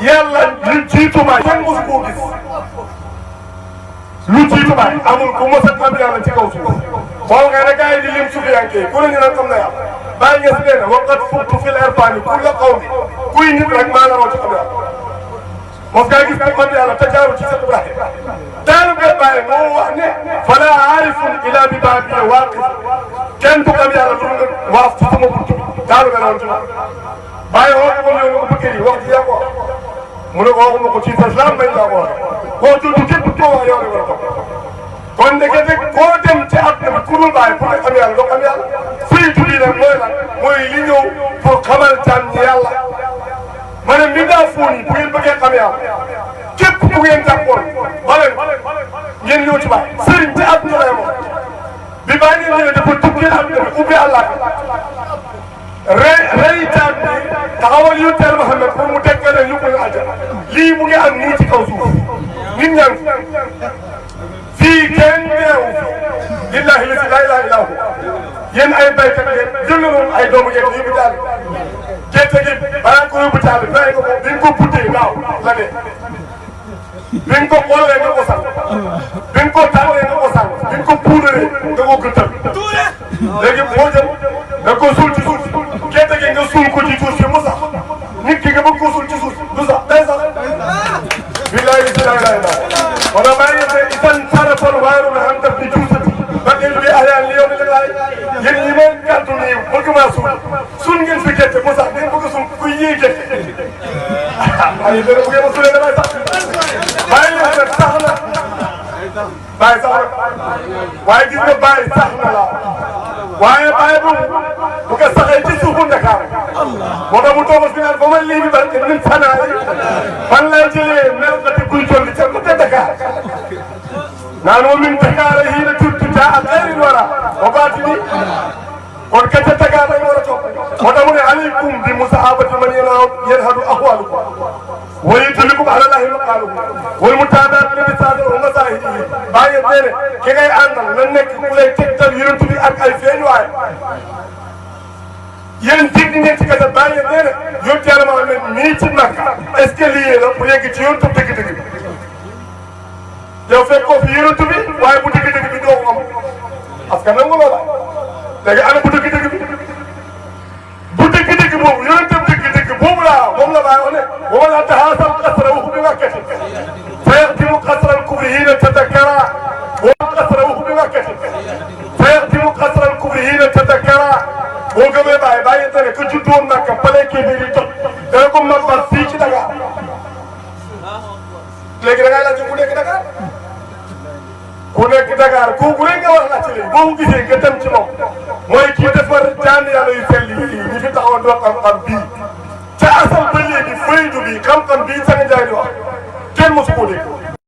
yàlla lu jiitu baay kenn mosu koo gis lu jiitu baay amul ku mos a xam yàlla ci kaw suuf boo waxee rek gars yi di lim sufiyanke ku ne ñu naan xam na yàlla bàyyi ngeen si nee na waqat fuktu fil irfani pour la xaw mi kuy nit rek maa la raw ci xam yàlla mos ngaa gis ku xam yàlla te jaaru ci sa Ibrahima daanu koy bàyyi moo wax ne fala aarifun ila bi baabi waaqif kenn du xam yàlla lu nga waaf ci sama buntu daanu nga naan ci bàyyi woo ko ñëw nga ko bëggee wax ci yaa ko mu ne ko waxuma ko ci islam bañ laa ko waxee koo tudd képp koo wax yow rek war a topp kon ndekete koo dem ci àdduna bi ku dul bàyyi pour nga xam yàlla doo xam yàlla saytu bi nag mooy lan mooy li ñëw pour xamal jàmm ñi yàlla ma ne mi daa fóon yi bu ngeen bëggee xam yàlla képp bu ngeen jàppoon ba leen ngeen ñëw ci bàyyi sëriñ ci àdduna lay moom bi bàyyi ngeen ñëwee dafa tukki àdduna bi ubbi àllaa rey jàmm bi taxawal yu teel Muhammad pour mu teg leen ñu ko àjjana lii mu ngi am nii ci kaw suuf nit ñaa ngi fii kenn neewu lillahi la ilaha illa hu yéen ay béykat ngeen jël nañu ay doomu ngeen yóbbu caali gerte gi balaa ko yóbbu caali bàyyi ko bi nga ko buddee gaaw la dee bi nga ko xoolee nga ko sang bi nga ko tànnee nga ko sang bi nga ko puudaree nga ko gëttal léegi boo jëm da ko suul ci suuf gerte gi nga suul ko ci suuf si mu sax nit ki nga bëgg ko suul ci suuf du sax day sax billahi la ilaha illa wala maa ngi ne itan sarafal waaru na am daf di juusati ba ngeen bi ahyaan li yow ni laay yéen ñi ma gàttu nii bëgg maa suul ngeen fi gerte mu sax ngeen bëgg a suul kuy yéey gerte ay dara bu ngeen ma suulee damay sax bàyyi leen nag sax na bàyyi sax na waaye gis nga bàyyi sax na la waaye bàyyi bu ko saxee ci suufu Ndakaar moo tax mu toog si naan ba ma lii bi ba min fanaa fan lay jëlee mel na te kuy toll ca côté Dakar naan wa min Dakar hiina turtu jaa xayrin wara wa baatini kon ka ca Dakar dañu war a topp moo tax mu ne alaykum bi musahabati man yanhadu ahwalukum wa yutlikum ala llahi maqalukum wal mutabaat bi saada wa masaahidihi bàyyi nee ki ngay àndal na nekk ku lay tegtal yonent bi ak ay feeñuwaay yéen dégg ngeen ci kasa bàyyi nee na yonent yàlla maa ne nii ci Makka est-ce que lii la pour yegg ci yonent dëgg-dëgg bi yow fekkoo fi yonent bi waaye bu dëgg-dëgg bi doo ko am parce que nangu loola léegi ana bu dëgg-dëgg bi bu dëgg-dëgg boobu yonentam dëgg-dëgg boobu laa moom la bàyyi wax ne wa man tahaasal qasra wa bi Makkati fa yaxdimu qasra al-kubri hiina tadakkara wa qasra wa bi Makkati fa yaxdimu qasra al-kubri hiina tadakkara boo gëmee bàyyi tere que juddu woon Makka palee kii bi di toj dana ko mabal fii ci Dakar léegi da ngay laajte ku nekk Dakar ku nekk Dakar kooku rek nga war a laajte léegi boo ko gisee nga dem ci moom mooy kii defar jaan yàlla yu sell yi ñi fi taxawoon di wax xam-xam bii ca asal ba léegi faydu bi xam-xam bii Sanga Ndiaye di wax kenn mosu koo dégg